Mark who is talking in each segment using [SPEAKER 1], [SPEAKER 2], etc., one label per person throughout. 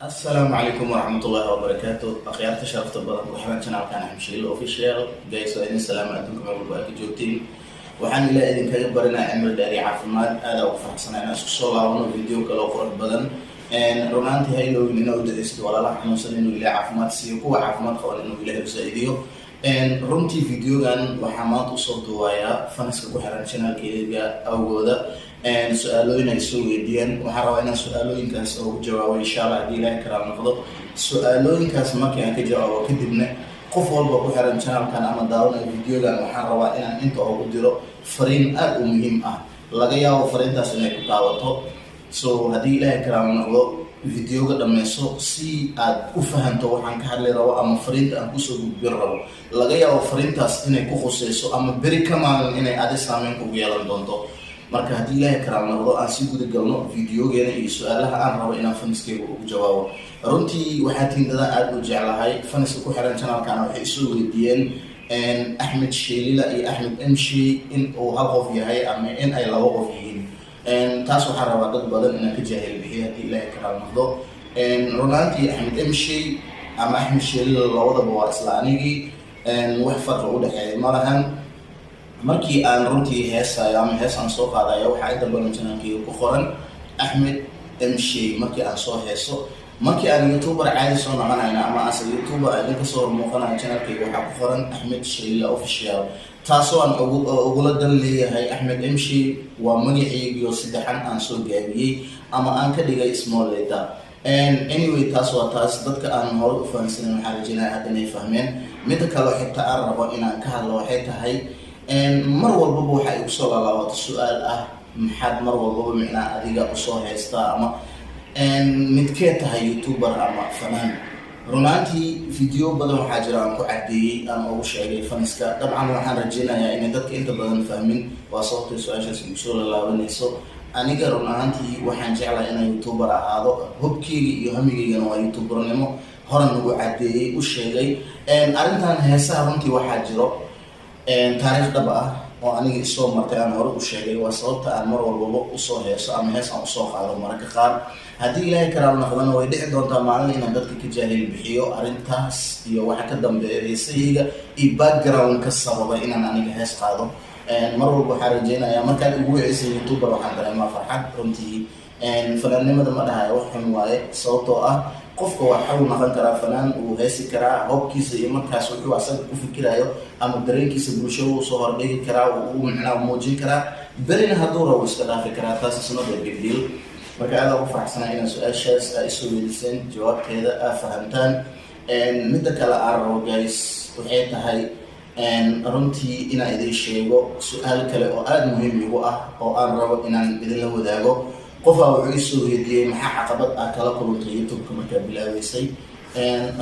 [SPEAKER 1] Asalaamu calaykum waraxmatullaahi wabarakaatu. Akhyaarta sharafta badan ku xiran channelkan Axmed Shiil Official, guys, waa idin salaama. Adduunka meel walba aad ka joogtiin, waxaan ilaa idinkaga barinaa cimri dheer iyo caafimaad. Aada ugu faraxsanaa inaan isku soo laabano video kale oo qurux badan. Runaantii, ha iloogin inaa u duceysid walaalaha xanuunsan inuu Ilahay caafimaad siiyo, kuwa caafimaad qaban inuu Ilahay u saa-idiyo. Runtii videogan waxaa maanta usoo duubayaa fanska ku xiran channelkeyga awgooda su-aalooyin ay soo weydiiyeen. Waxaan rabaa inaan su-aalooyinkaas ugu jawaabo, insha Allah, haddii Ilahay karaal noqdo. Su-aalooyinkaas markii aan ka jawaabo kadibna, qof walba ku xiran channelkan ama daawanaya videogan, waxaan rabaa inaan inta ugu diro fariin aada u muhiim ah. Laga yaabo fariintaas inay ku taawato. So haddii Ilaahay karaal noqdo, videoga dhameyso si aad u fahanto waxaan ka hadli rabo ama fariinta aan kusoo gudbin rabo. Laga yaabo fariintaas inay ku khuseyso ama beri ka maalin inay adi saameyn kugu yeelan doonto. Marka haddii Ilaahay karaal noqdo, aan si guda galno videogeena iyo su-aalaha aan rabo inaan fanskeyga ugu jawaabo. Runtii waxaa tihiin dadaan aada u jeclahay. Fanska ku xiran channelkana waxay isoo weydiiyeen Axmed Sheelila iyo Axmed Mshi in uu hal qof yahay ama in ay laba qof yihiin. Taas waxaan rabaa dad badan inaan ka jaahil bixiyo haddii Ilaahay karaal noqdo. Runaantii, Axmed Mshi ama Axmed Sheelila labadaba waa isla anigii, wax farqi u dhexeeya ma lahan. Markii aan runtii heesayo ama hees aan soo qaadayo, waxaa inta badan channelkeyga ku qoran Axmed Mshi markii aan soo heeso. Markii aan YouTuber caadi soo noqonayna ama ase YouTuber idinka soo hormuuqanayo, channelkeyga waxaa ku qoran Axmed Sheelila Official, taasoo aan ugula dan leeyahay Axmed Mshi waa magaceygiio saddexan aan soo gaabiyey ama aan ka dhigay small letter. Anyway, taas waa taas. Dadka aan hore u fahansanin, waxaa rajeynaya hadda inay fahmeen. Midda kaleo xigta aan rabo inaan ka hadlo waxay tahay, mar walbaba waxaa igu soo laalaabato su-aal ah: maxaad mar walbaba micnaha adiga usoo haystaa ama midkee tahay, YouTuber ama fanaan? Runaantii, video badan waxaa jira aan ku caddeeyey, aan ugu sheegay fanska. Dabcan waxaan rajeynayaa inay dadka inta badan fahmin, waa sababtay su-aashaas igu soo lalaabanayso. Aniga run ahaantii waxaan jeclahay inaan YouTuber ahaado. Hobkeyga iyo hamigeygana waa YouTubernimo, horan ugu caddeeyey, u sheegay. Arrintan heesaha, runtii waxaa jiro taariikh dhab ah oo aniga isoo martay, aan hore u sheegay. Waa sababta aan mar walbaba usoo heeso ama hees aan usoo qaado mararka qaar. Haddii Ilaahay karaal noqdana, way dhici doontaa maalin inaan dadka ka jaahil bixiyo arrintaas iyo waxa ka dambeeya heesahayga iyo background ka sababa inaan aniga hees qaado. Mar walba waxaan rajeynayaa, markaad ugu wicisa YouTuber, waxaan dareemaa farxad. Runtii fanaannimada ma dhahayo wax xun waaye, sababtoo ah qofka waxa uu noqon karaa fanaan, uu heesi karaa hobkiisa iyo markaas wuxuu asaga ku fikirayo ama dareenkiisa bulshada uu soo hordhigi karaa, uu macnaha muujin karaa. Berina hadduu rabo iska dhaafi karaa. Taas is not a big deal. Marka aada ugu faraxsanaa inaad su-aashaas aa isoo weydiiseen, jawaabteeda aa fahamtaan. Midda kale aan rabo, guys, waxay tahay runtii inaan idin sheego su-aal kale oo aada muhiim igu ah oo aan rabo inaan idinla wadaago. Qofaa wuxuu isoo weydiiyey: maxaa caqabad ah kala kulantay YouTube-ka markaa bilaabeysay?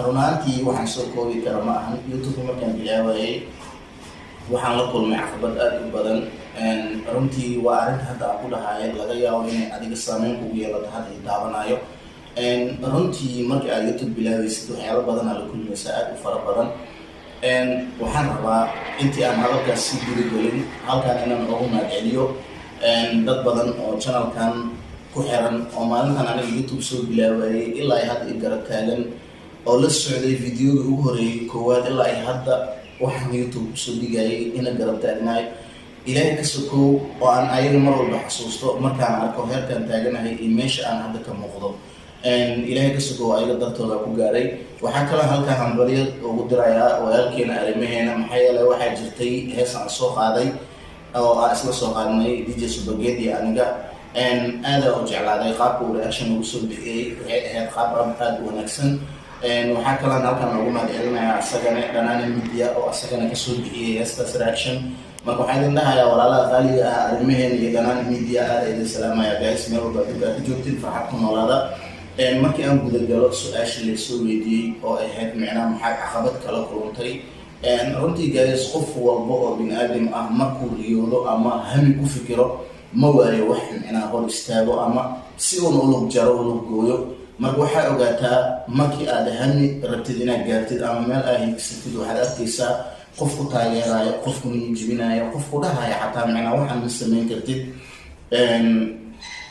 [SPEAKER 1] Runaantii waxaan soo koobi kara ma ahan. YouTube-ka markaan bilaabayay, waxaan la kulmay caqabad aada u badan. Runtii waa arrinta hadda aan ku dhahayo, laga yaabo inay adiga saameyn kugu yeelato hadda i daawanayo. Runtii marka aad YouTube bilaabeysid, waxyaalo badanaa la kulmaysaa, aada u fara badan. Waxaan rabaa intii aan hadalkaas si gudagelin, halkan inaan ugu mahadceliyo dad badan oo channelkan ku xiran, oo maalintan aniga YouTube soo bilaabayay ilaa ay hadda i garab taagan, oo la socday videoga ugu horeeyay koowaad ilaa ay hadda waxaan YouTube usoo dhigayay ina garab taagnaay. Ilaahay ka sokow, oo aan ayaga mar walba xasuusto markaan arko heerkaan taaganahay iyo meesha aan hadda ka muuqdo. Ilaahay ka sokow, ayaga dartooda ku gaaray. Waxaa kaloo halkaa hambalyo ugu dirayaa walaalkeena arrimaheena, maxaa yeelay waxaa jirtay hees aan soo qaaday oo aan isla soo qaadnay DJ Subaged iyo aniga. Aada u jeclaaday qaabka uu reaction ugu soo bixiyey. Waxay ahayd qaab aada u wanaagsan. Waxaa kaloon halkan ugu mahad celinayaa asagana Dhanaani Media, oo asagana kasoo bixiyey heestaas reaction. Marka waxaan idin dhahayaa, walaalaha qaaliga ah, arrimaheena iyo Dhanaani Media, aada idin salaamaya, guys. Meel walba adduunka aad ka joogtiin, farxad ku noolaada. Markii aan gudagalo su-aashii laysoo weydiiyey oo ahayd micnaha maxaa caqabad kala kulantay, runtii, guys, qof walba oo bini aadam ah markuu riyoodo ama hami ku fikiro, ma waayo wax micnaha hor istaago ama si uuna ulug jaro, ulug gooyo. Marka waxaa ogaataa, markii aad hami rabtid inaad gaartid ama meel aad hiigsatid, waxaad arkaysaa qof ku taageerayo, qof ku niyijibinayo, qof ku dhahaya xataa micnaa waxaan ma samayn kartid.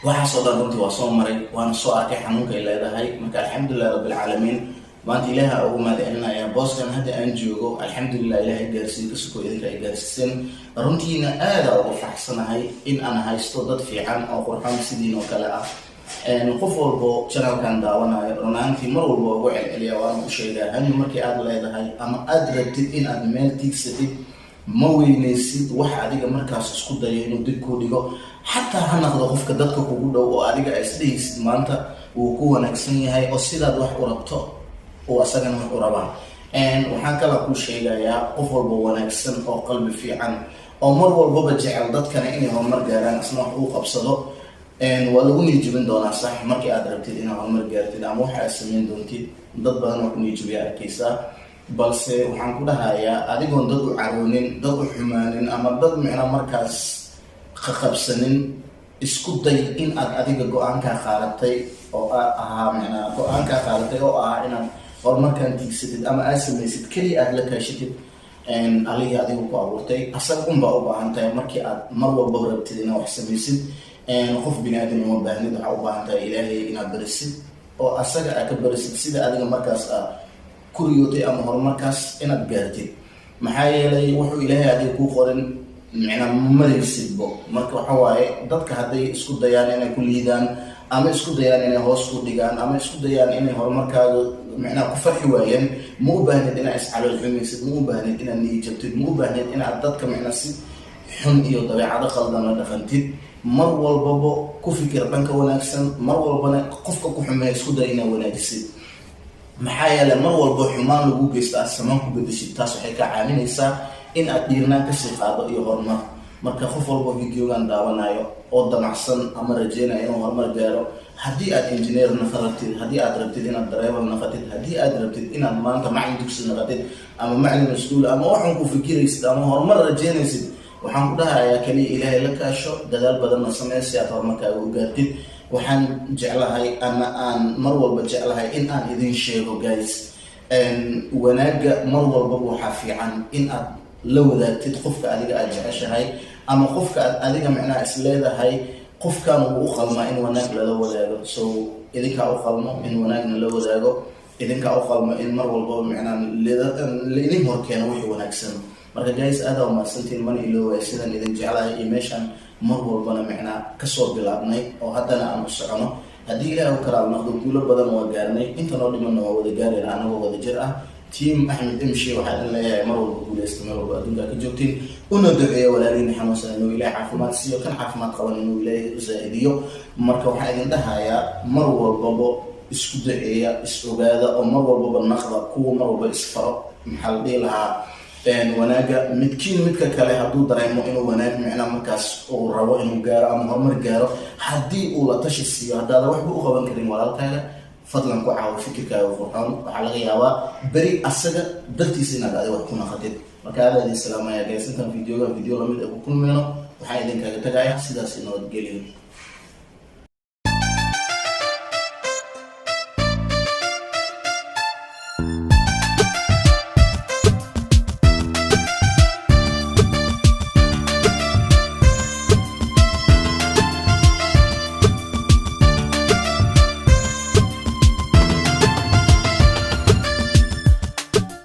[SPEAKER 1] Waxaasoo dhan runtii waa soo maray, waana soo arkay xanuunkay leedahay. Marka alxamdulilah, Alxamdulilah Rabbilcaalamiin, maanta Ilaaha ugu mahadcelinaya booskan hadda aan joogo. Alxamdulilah, Ilahay gaarsiiyo kasukoo idinka ay gaarsiiseen. Runtiina aada uga faraxsanahay in aan haysto dad fiican oo qurxoon sidiin oo kale ah. Qof walbo channelkan daawanayo, runaantii mar walba ugu celceliya, waana u sheegaa: hami markii aada leedahay ama aada rabtid in aad meel tiigsatid, ma weyneysid wax adiga markaas isku dayo inuu dib kuu dhigo, xataa ha naqdo qofka dadka kugu dhow oo adiga a isdhehaysid maanta wuu ku wanaagsan yahay oo sidaad wax u rabto uu asagana wax u rabaa. Waxaan kala kuu sheegayaa, qof walba wanaagsan oo qalbi fiican oo mar walbaba jecel dadkana inay horumar gaaraan, isna wax uu qabsado, waa lagu niijibin doonaa. Sax, markii aad rabtid inaad horumar gaartid ama waxa aad samayn doontid, dad badan oo ku niijibiya arkaysaa. Balse waxaan ku dhahayaa, adigoon dad u caroonin, dad u xumaanin ama dad micna markaas qaqabsanin, isku day in aad adiga go-aankaa qaadatay oo ahaa, micnaa go-aankaa qaadatay oo ahaa inaad horumarkan tiigsatid ama aad samaysid, keliya aada la kaashatid Allihii adigu ku abuurtay. Asaga unbaa u baahan tahay markii aad mar walbaba rabtid inaad wax samaysid. Qof bini aadam uma baahnid. Waxaa u baahan tahay Ilaahay inaad barisid oo asaga aad ka barisid sida adiga markaas aad ku riyootay ama horumarkaas inaad gaartid. Maxaa yeelay, wuxuu Ilaahay adiga kuu qorin micnaa maraysidbo. Marka waxa waaye, dadka hadday isku dayaan inay ku liidaan ama isku dayaan inay hoos ku dhigaan ama isku dayaan inay horumarkaaga micnaha ku farxi waayeen, ma u baahnid inaad iscalool xumaysid, ma u baahnid inaad niyijabtid, ma u baahnid inaad dadka micnaa si xun iyo dabeecado qaldan la dhaqantid. Mar walbaba ku fikir dhanka wanaagsan, mar walbana qofka ku xumeeya isku day inaad wanaajisid. Maxaa yeelay, mar walba xumaan lagu geysto aad samaan ku bedeshid, taas waxay kaa caawinaysaa in aad dhiirnaan kasii qaado iyo horumar. Marka qof walba videogan daawanayo oo damacsan ama rajeynaya inuu horumar gaaro, haddii aad engineer naqan rabtid, haddii aad rabtid inaad driver naqatid, haddii aad rabtid inaad maanta macalin dugsi naqatid ama macalin iskuul ama waxaan ku fikiraysid ama horumar rajeynaysid, waxaan ku dhahayaa kaliya Ilaahay la kaasho, dadaal badanna samee si aad horumarkaaga u gaartid. Waxaan jeclahay ama aan mar walba jeclahay in aan idin sheego, guys, wanaagga mar walbaba waxaa fiican in aad la wadaagtid qofka adiga aada jeceshahay ama qofka aad adiga micnaha is leedahay qofkan wuu u qalmaa in wanaag lala wadaago. So idinkaa u qalmo in wanaagna la wadaago, idinkaa u qalmo in mar walbaba micnaha laidin horkeeno wixii wanaagsan. Marka guys, aada umahadsantiin. Mana iloowaya sidaan idin jeclahay iyo meeshaan mar walbana micnaa kasoo bilaabnay oo haddana aan u socono. Haddii Ilaah u kalaal noqdo, guulo badan waa gaarnay, inta noo dhimanna waa wada gaarayna anagoo wada jir ah. Team Axmed Emshi, waxaa idin leeyahay mar walba guuleysta meel walba adduunkaa ka joogtiin. Una duceeya walaalihiina xanuunsan inuu Ilahay caafimaad siiyo, kan caafimaad qaban inuu Ilaahay u zaa-idiyo. Marka waxaan idin dhahayaa, mar walbaba isku duceeya, is ogaada oo mar walbaba naqda kuwa mar walba isfaro. Maxaa la dhihi lahaa, wanaaga midkiin midka kale hadduu dareemo inuu wanaag micnaa markaas uu rabo inuu gaaro ama horumar gaaro, haddii uu la tashi siiyo, haddaada waxba u qaban karin walaalkaaga, fadlan ku caawo fikirkaaga qurxoon. Waxaa laga yaabaa beri asaga dartiisa inaad adiga wax ku naqatid. Marka aada idin salaamaya, guys. Intaan videoga video lamid ay ku kulmeyno, waxaan idinkaga tagaya sidaas, nabadgelyo.